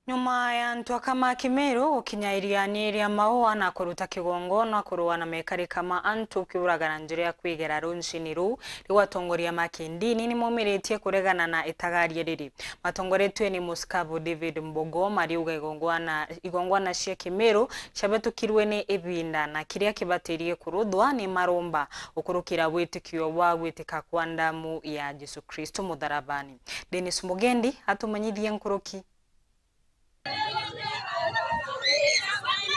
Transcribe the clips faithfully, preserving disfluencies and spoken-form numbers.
Nyuma ya antu aka ma Kimiru gukinya iriani ria Maua na kuruta kigongona kurua na mekarika ma antu kiuraga na njira ya kwigera runcini ruu, riu atongoria ma kindini nimomiritie kuregana na itagaria riri. Matongoretue ni Musikabu David Mbogo, mariuga igongwana, igongwana cia Kimiru ciabetukirwe ni ibinda na kiria kibatirie kuruthwa ni maromba gukurukira witikio bwa gwitika kwa ndamu ya Jesu Kristo mutharabani. Dennis Mugendi atumenyithie nkuruki.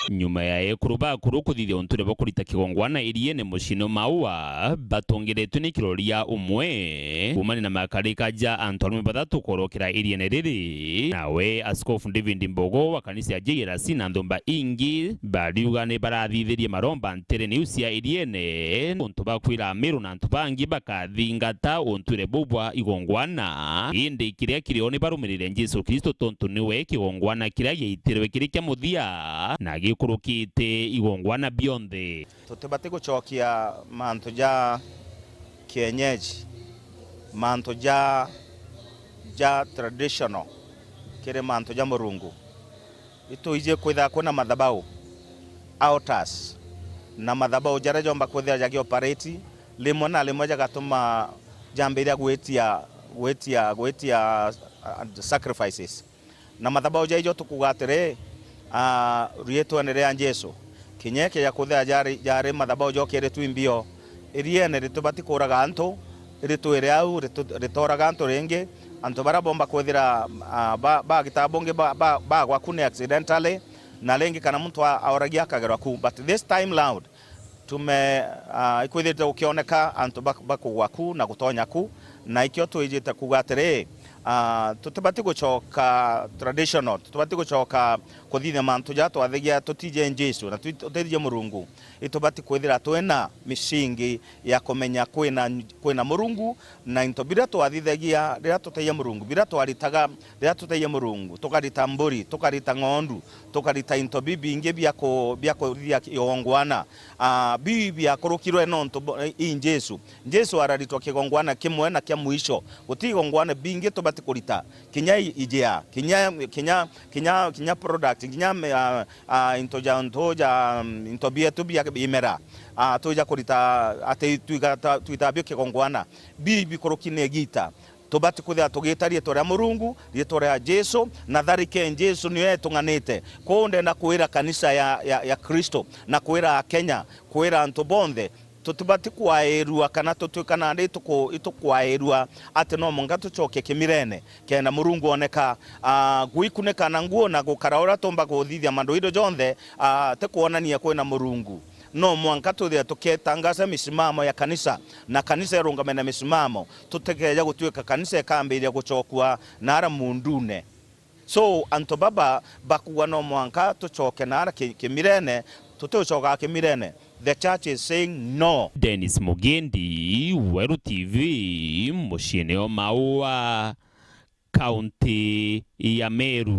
Nyuma ya ekuru bakuru kuthithia untu uria bwa kurita kigongwana iriene muciine Maua, batongeretwe ni kiroria umwe kuumania na makarika ja antu arume bathatu korokera iriene riri. Nawe Askofu David Mbogo wa kanisa ya J R C na nthumba ingi bariuga ni barathithirie maromba nterene iu cia iriene untu bakwira Amiru na antu bangi bakathingata untuire buu bwa igongwana. Indi kiria kirio ni barumirire Jesu Kristo tontu niwe kigongwana kiria giaitirwe kiri kia muthia na gikurukite igongwana bionthe. Tutibati gucokia mantu ja kienyeji, mantu ja, ja traditional kiri mantu ja Murungu. Itwiji kwithira kwina mathabau, altars, na mathabau jaria jomba kwithira jagioperate, rimwe na rimwe jagatuma jambiria gwitia, gwitia, gwitia, uh, sacrifices. Na mathabau jaijo tukuuga atiri, ah, riitwene ria Jesu, kinya ikija kwithira jari, jari mathabau jokiritwe imbio, iriene ritibati kuuraga antu, ritwire au, ritu-, ritooraga antu ringi. Antu baria bomba kwithira, ah, ba, bagita bungi ba, ba, bagwa ku ni accidentally, na ringi kana muntu a-, aoragia akagerwa ku. But this time round, tume, ah, ikwithirite gukioneka antu bak-, bakugwa ku na gutonya ku, na ikio twijite kuuga atiri, ah, tutibati gucoka traditional, tutibati gucoka kuthithia mantu jaria twathagia tutiji Jesu na twi-, tutiji Murungu. Itubati kwithira twina misingi ya kumenya kwina, kwina Murungu, na into biria twathithagia riria tutaiya Murungu, biria twaritaga riria tutaiya Murungu, tukarita mburi, tukarita ng'ondu, tukarita into bibingi bia ku-, bia kurithia kigongwana, ah, biu biakurukirwe nontu bo-, i Jesu. Jesu araritwa kigongwana kimwe na kia mwisho. Guti igongwana bingi tubati kurita. Kinya i-, ijea, kinya, kinya, kinya, kinya product, kinya me-, ah, ah, into ja, ntu ja, mm, into bietu bia imera, ah, twija kurita ati twigata-, twita bio kigongwana. Biu bikuruki ni igita. Tubati kwithira tugita riitwa ria Murungu, riitwa ria Jesu, na tharike Jesu niyo etung'anite. Kwou ndenda kwira kanisa ya, ya, ya Kristo, na kwira Akenya, kwira antu bonthe, tutibati kwairua kana tutwikana ndi ituku-, itukwairua ati no mwanka tucoke kimirene kenda Murungu oneka. Ah, gwikunika na nguo na gukara uria tumba kuthithia mandu indo jonthe, ah, ti kwonania kwina Murungu. No mwanka twithire tukitangaza misimamo ya kanisa, na kanisa irungame na misimamo, tutikeja gutuika kanisa ikambiria gucokua naara mundune. So, antu baba bakuuga no mwanka tucoke naara ki-, kimirene, tutigucoka kimirene. The church is saying no. Dennis Mugendi, Weru T V, muciine o Maua, kaunti ya Meru.